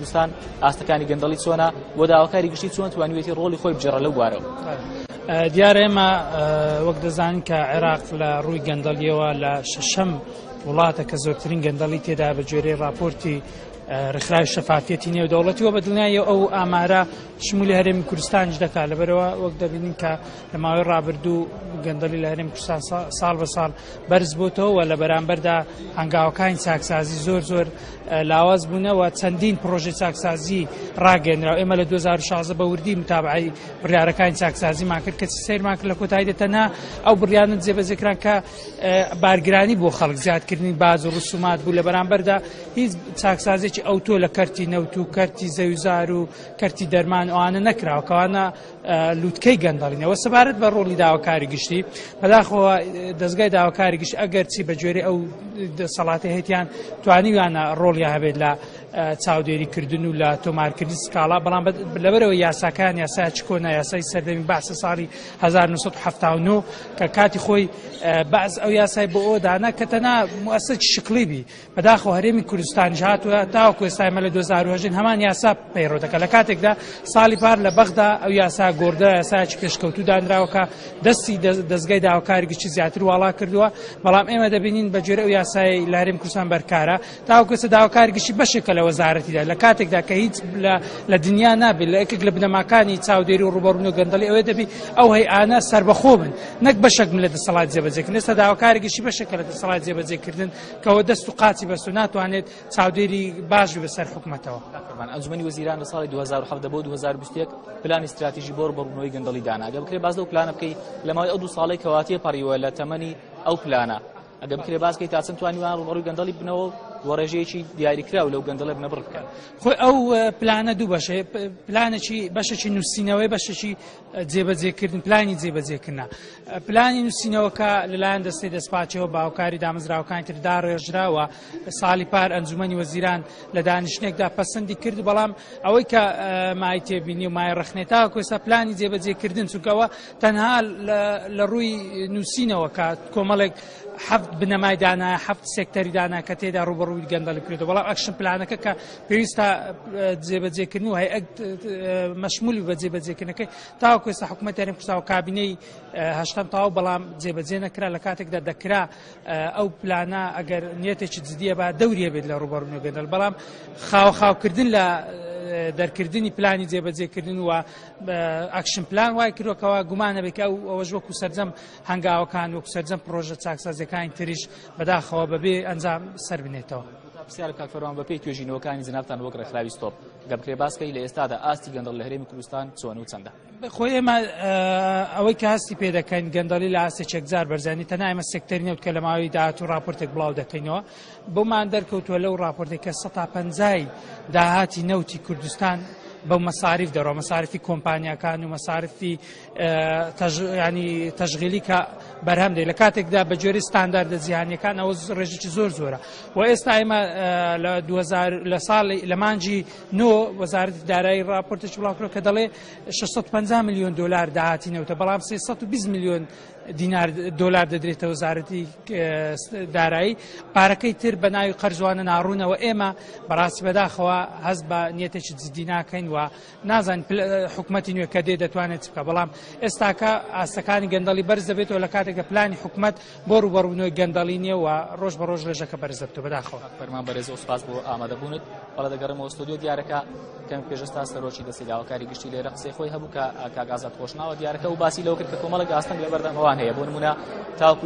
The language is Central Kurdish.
کوردستان ئاستەکانی گەندەڵی چۆنە و داواکاری گشتی چۆن توانیوێتی ڕۆڵی خۆی بگێڕە لەو بوارەوە؟ دیارە ئێمە وەک دەزانین کە عێراق لە ڕووی گەندەڵیەوە لە شەشەم وڵاتە کە زۆرترین گەندەڵی تێدا بە گوێرەی راپۆرتی ڕێکخراوی شەفافیەتی نێودەوڵەتی و بە دڵنیایی ئەو ئامارە شمولی هەرێمی کوردستانیش دەکات لەبەرەوە وەک دەبینین کە لە ماوەی ڕابردوو گەندەڵی لە هەرێمی کوردستان ساڵ بە ساڵ بەرز بۆتەوە و لە بەرامبەردا هەنگاوەکانی چاکسازی زۆر زۆر لاواز بوونەوە چەندین پرۆژەی چاکسازی ڕاگەنرا ئێمە لە 2016 بە وردی متابعی بڕیارەکانی چاکسازیمان کرد کەچی سەیرمان کرد لە کۆتایی تەنها ئەو بڕیانە جێبەجێکران کە بارگرانی بۆ خەڵک زیادکردنی باج و ڕسومات بوو لە بەرامبەردا هیچ چاکسازێکی ئەوتۆ لە کەرتی نەوت و کەرتی زەویزار و کەرتی دەرمان ئەوانە نەکراوە کەوانە لوتکەی گەندەڵینەوە سەبارەت بە ڕۆڵی داواکاری گشتی بەداخەوە دەستگای داواکاری گشت ئەگەر چی بە گوێرەی ئەو دەسەڵاتی هەیتیان توانیویانە ڕۆڵیان هەبێت لە چاودێریکردن و لە تۆمارکردنی سکاڵا بەڵام لەبەرەوە یاساکان یاسای چکۆنا یاسای سەردەمی بەعسە ساڵی 1970 کە کاتی خۆی بەعس ئەو یاسای بۆ ئەوە دانا کە تەنها موسسەی شکلی بی بەداخەوە هەرێمی کوردستانیش هاتووە تاوەکو ئێستا ئێمە لە 2018 هەمان یاسا پەیڕەو دەکات لە کاتێکدا ساڵی پار لە بەغدا ئەو یاسا گۆڕدرا یاسایەکی پێشکەوتوو دانراوە کە دەستی دەزگای داواکاری گشتی زیاتر واڵا کردووە بەڵام ئێمە دەبینین بە گوێرەی ئەو یاسای لە هەرێمی کوردستان بەرکارە تاوەکو ئێستا داواکاری گشتی بەشێکە لە وەزارەتیدا لە کاتێکدا کە هیچ لە دنیا نابێت لە یەکێک لە بنەماکانی چاودێری و ڕووبەڕوونەوە گەندەڵی ئەوەیە دەبی ئەو هەیئانە سەربەخۆ بن نەک بەشێک بن لە دەسەڵات جێبەجێکردن ئێستا داواکاری گشتی بەشێکە لە دەسەڵات جێبەجێکردن کەەوە دەست و قاچی بەست و ناتوانێت چاودێری باش بەسەر حکومەتەوە. فەرمان ئەنجومەنی وەزیران لە ساڵی 2017 بۆ 2021 پلانی ستراتیژی بۆ ڕووبەڕووبوونەوەی گەندەڵی دانا. ئەگەر بکرێت باس لەو پلانە بکەی لە ماوەی ئەو دوو ساڵەی کەوا تێپەڕیوە لە تەمەنی ئەو پلانە ئەگەر بکرێت باس بکەی تا چەند توانیوان ڕووبەڕووی گەندەڵی ببنەوە و ڕێژەیەکی دیاریکراو لەو گەندەڵە بنەبڕ بکەن. خۆی ئەو پلانە دوو بەشە پلانێکی بەشێکی نووسینەوەی بەشێکی جێبەجێکردن پلانی جێبەجێکردە پلانی نووسینەوەکە لەلایەن دەستەی دەستپاکیەوە بە هاوکاری دامەزراوەکانی تر داڕێژراوە ساڵی پار ئەنجومەنی وەزیران لە دانیشتنێکدا پەسەندی کرد بەڵام ئەوەی کە مای تێبینی و مای ڕخنێ تاکو ئێستا پلانی جێبەجێکردن چونکەوە تەنها لە ڕووی نووسینەوە کە کۆمەڵێک حەفت بنەمای دانا حەفت سێکتەری دانا کە تێدا ڕوبەڕووی گەندەڵی بکرێتەوە بەڵام action plan ەکە کە پێویستە جێبەجێکردن و هەیئەت مەشمولی بە جێبەجێکردنەکەی تاوەکو ئێستا حکوومەت هەرێم کوردستان و کابینەی هەشتەم تەواو بەڵام جێبەجێ نەکرا لە کاتێکدا دەکرا ئەو پلانە ئەگەر نیەتێکی جدیە با دەوریە بێت لە ڕوبەڕوونەوە گەندەڵ بەڵام خاوخاوکردن لە دەرکردنی پلانی جێبەجێکردن و action plan وای کردوەکەەوە گومانە بێت کە ئەو ئەوەش وەکو سەرجەم هەنگاوەکان وەکو سەرجەم پرۆژە چاکسازیەکانی تریش بەداخەوە بەبێ ئەنجام سەر بنێتەوە. پرسیار کاک فەرمان بەپێی توێژینەوەکانی جەنابتان وەک ڕێکخراوی ستۆپ گەر بکرێ باس کەی لە ئێستادا ئاستی گەندەڵ لە هەرێمی کوردستان چۆن و چەندە؟ خۆی ئێمە ئەوەی کە هەستی پێ دەکەین گەندەڵی لە ئاستێکی یەکجار بەرزانی تەنها ئێمە سێکتەری نەوت کە لە ماوەی داهاتوو ڕاپۆرتێک بڵاو دەکەینەوە بۆمان دەرکەوتووە لەو ڕاپۆرتێک کە 150 داهاتی نەوتی کوردستان بەو مەساریف دەڕۆ مەسارفی کۆمپانیاکان و مەسارفی ینی تەشغیلی کە بەرهەم دێ لە کاتێکدا بە جۆری ستانداردە جیهانیەکان ئەوە ڕێژێکی زۆر زۆرە و ئێستا ئێمە لە 2000 لە ساڵی لە مانجی نۆ وەزارەتی دارایی راپۆرتێکی بڵاو کرد کە دەڵێ 650 میلیۆن دلار داهاتی نەوتە بەڵام 320 میلیۆن دینار دۆلار دەدرێتە وەزارەتی دارایی پارەکەی تر بە ناوی قەرزوانە ناڕوونەوە ئێمە بەڕاستی بەداخەوە هەست بە نیەتێکی جدی ناکەین و نازانین حکومەتی نوێ کە دێ دەتوانێت چ بکات بەڵام ئێستاکە ئاستەکانی گەندەڵی بەرز دەبێتەوە لە کاتێکدا پلانی حکومەت بۆ ڕووبەڕووبوونەوەی گەندەڵی نییە و ڕۆژ بە ڕۆژ ڕێژەکە بەرز دەبێتەوە بەداخەوە. فەرمان بەرێزەوە سوپاس بۆ ئامادەبوونت. بەڵێ دەگەڕێمەوە ستۆدیۆ دیارەکە کەم پێش ئێستا سەرۆکی دەستەی داواکاری گشتی لێرە قسەی خۆی هەبوو کە کاک ئازاد خۆشناوە دیارەکە و باسی لەوە کرد کە کۆمەڵێک ئاستەنگ لەبەردەم ئەوان هەیە بۆ نمونە تاوەکو